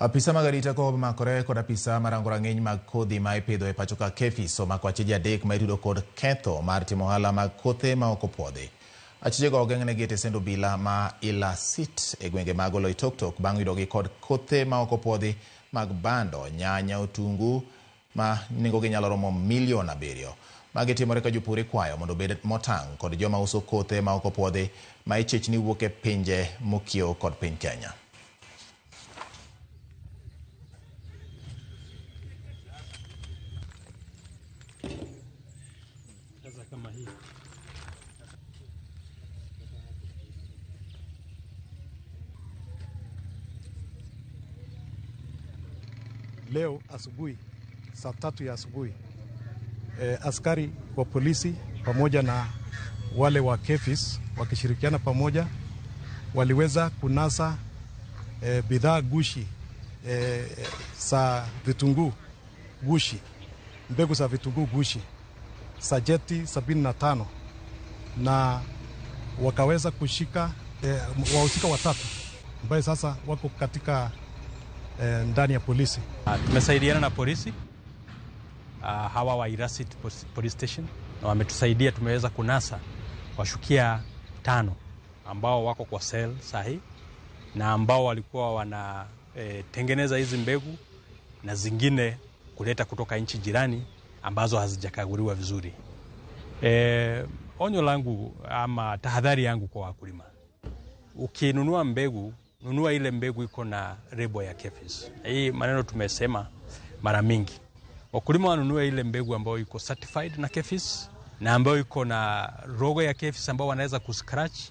Apisa mag arita komakore kod apisa marango rang'iny mag kodhi ma ipidho e pacho ka KEPHIS omako achije adek ma itudo kod ketho mar timo ohala mag kothe ma ok opuodhi. Achijego ogeng'negi e tesend obila ma Ilasit e gwenge mag Oloitoktok bang' yudogi kod kothe ma ok opuodhi mag bando, nyanya, otungu ma nengogi nyalo romo milion 7. Magi timore ka jopur ikwayo mondo obed motang' kod joma uso kothe ma ok opuodhi ma ichich ni wuok e pinje mokiewo kod piny Kenya. Leo asubuhi saa 3 ya asubuhi askari wa polisi pamoja na wale wa KEPHIS wakishirikiana pamoja waliweza kunasa bidhaa gushi za vitunguu gushi, mbegu za vitunguu gushi sajeti 75 na wakaweza kushika wahusika watatu ambaye sasa wako katika ndani ya polisi. Tumesaidiana na polisi hawa wa Ilasit Police Station na wametusaidia, tumeweza kunasa washukia 5 ambao wako kwa cell sahi na ambao walikuwa wanatengeneza hizi mbegu na zingine kuleta kutoka nchi jirani ambazo hazijakaguliwa vizuri. Onyo langu ama tahadhari yangu kwa wakulima, ukinunua mbegu, nunua ile mbegu iko na lebo ya KEPHIS. Hii maneno tumesema mara mingi. Wakulima wanunue ile mbegu ambayo iko certified na KEPHIS na ambayo iko na logo ya KEPHIS ambayo wanaweza kuscratch.